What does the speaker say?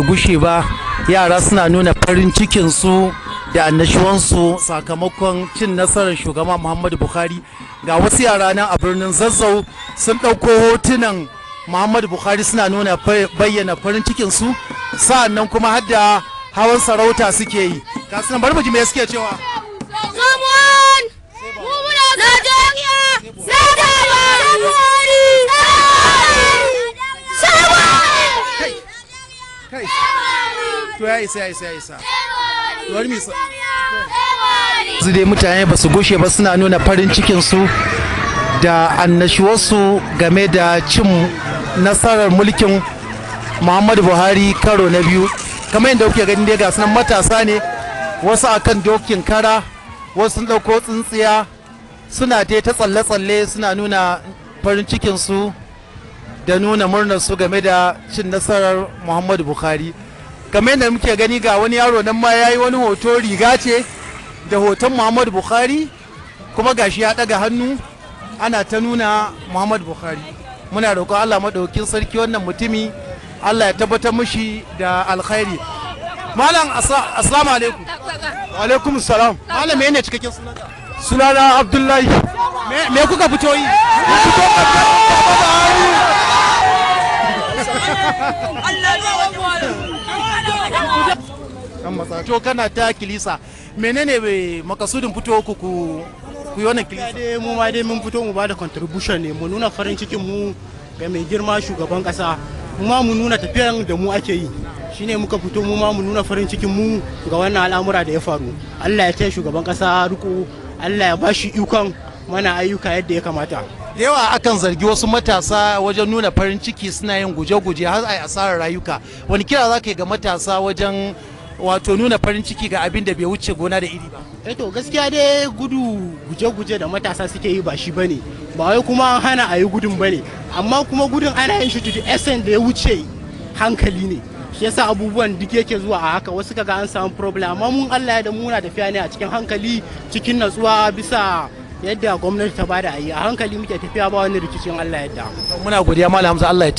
Gushe ba, yara suna nuna farin cikinsu da annashuwansu sakamakon cin nasarar Shugaba Muhammadu Buhari. Ga wasu yara nan a birnin Zazzau sun ɗauko hotunan Muhammadu Buhari, suna nuna bayyana farin cikinsu, sa'annan kuma har da hawan sarauta suke yi. Ga su nan, bari mu ji me suke cewa. Someone! Mu muna Najeriya! Buhari! Kai kai, to ya isa, ya isa, ya isa. Bari mu su dai mutane ba su gushe ba, suna nuna farin cikinsu da annashuwarsu game da cin nasarar mulkin Muhammadu Buhari karo na biyu. Kamar yadda kuke gani dai, ga sunan matasa ne, wasu akan dokin kara, wasu sun ɗauko tsintsiya, suna dai ta tsalle-tsalle, suna nuna farin cikinsu da nuna murnar su game da cin nasarar Muhammadu Buhari. Kamar yadda muke gani, ga wani yaro nan ma ya yi wani hoto, riga ce da hoton Muhammadu Buhari, kuma gashi ya ɗaga hannu ana ta nuna Muhammadu Buhari. Muna roƙon Allah Maɗaukin Sarki, wannan mutumi Allah ya tabbatar mushi da alkhairi. Malam, assalamu alaikum. Alaikum salam. Malam, menene cikakken sunanka? Sunana Abdullahi. Me kuka fito yi? Fito Buhari. To, kana ta kilisa, menene makasudin fito ku ku yi wannan kilisa? Dai mu ma dai mun fito mu bada contribution ne, mu nuna farin cikin mu ga mai girma shugaban kasa, mu ma mu nuna tafiyan da mu ake yi. Shine muka fito mu ma mu nuna farin cikin mu ga wannan al'amura da ya faru. Allah ya taya shugaban kasa riko, Allah ya bashi ikon mana ayyuka yadda ya kamata. Da yawa akan zargi wasu matasa wajen nuna farin ciki suna yin guje-guje har ai asarar rayuka. Wani kira za ka yi ga matasa wajen wato nuna farin ciki ga abin da bai wuce gona da iri ba? Eh, to gaskiya dai gudu guje-guje da matasa suke yi ba shi bane. Ba wai kuma an hana a yi gudun bane, amma kuma gudun ana yin shi to the extent da ya wuce hankali ne, shi yasa abubuwan duk yake zuwa a haka, wasu kaga an samu problem. Amma mun Allah ya da muna tafiya ne a cikin hankali, cikin natsuwa, bisa yadda gwamnati ta bada a yi. A hankali muke tafiya, ba wani rikicin, Allah yadda. Muna godiya, Malam Hamza, Allah ya